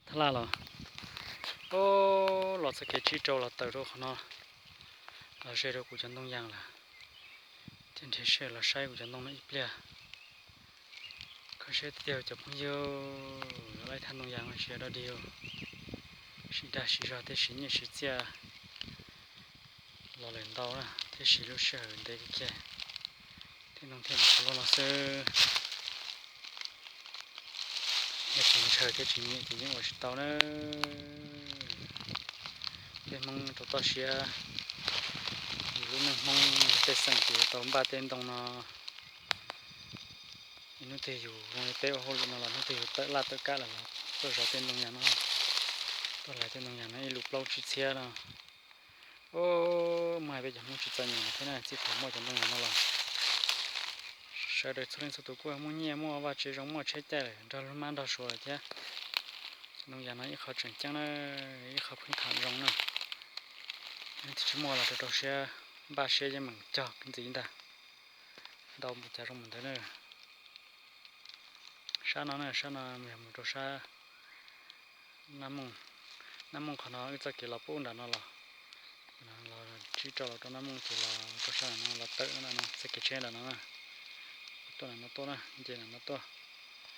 Thab Laj los, o, los txoj kev tsib rau los tawm rau qhov no, los ze rau kuv cov ntoo yas lawm. Thiab nrhiav sij hawm los saib kuv cov ntoo no ib pliag. Kho siab tiag tiag cov phooj ywg, yuav laij thaj ntoo yas mas siv dog dig, siv dag siv zog thiab siv nyiaj siv txiaj los lawm ntau na, thiab siv lub sij hawm ntev kawg kiag. Tej ntoo thiaj li tsis luaj no xwb. Yog tsis ntshaw thiab tsis nyiam ces yeej ua tsis tau na. Peb Hmoob rau toj siab, yus lub neej Hmoob yog pej xeem ces yuav tau npaj tej ntoo no. Ib hnub twg yus zoo li peb ua hauj lwm no los hnub twg yus tawm laj tawm kab lawm los tuaj zov tej ntoo yas no, tuaj hlais tej ntoo yas no ib lub plaub tsib txhiab no. O, muaj hais peb cov Hmoob tsis txom nyem no thiab na, txij thaum muaj cov ntoo yas no los sawv daws txhua leej txhua tus kuj muaj nyiaj muaj vaj tsev zoo muaj tsheb caij lawm nrog lub mab nrog suav lawm thiab. Ntoo yas no ib qho tseem ceeb na, ib qho pheej tham zoo na. Leej twg tsis muaj los rau rau siab, npaj siab yeej meem cog ntxiv ntag. Ntau npaum cas zoo mus ntawd na. Sab no na, sab no yog mus rau sab Nab Mooj. Nab Mooj qhov no wb txoj kev los pub nram no los, los tsib rau los rau Nab Mooj ces los rau sab nram no los tawm nram no txoj kev tsheb nram no na. Tuaj nram no tuaj na, nce nram no tuaj.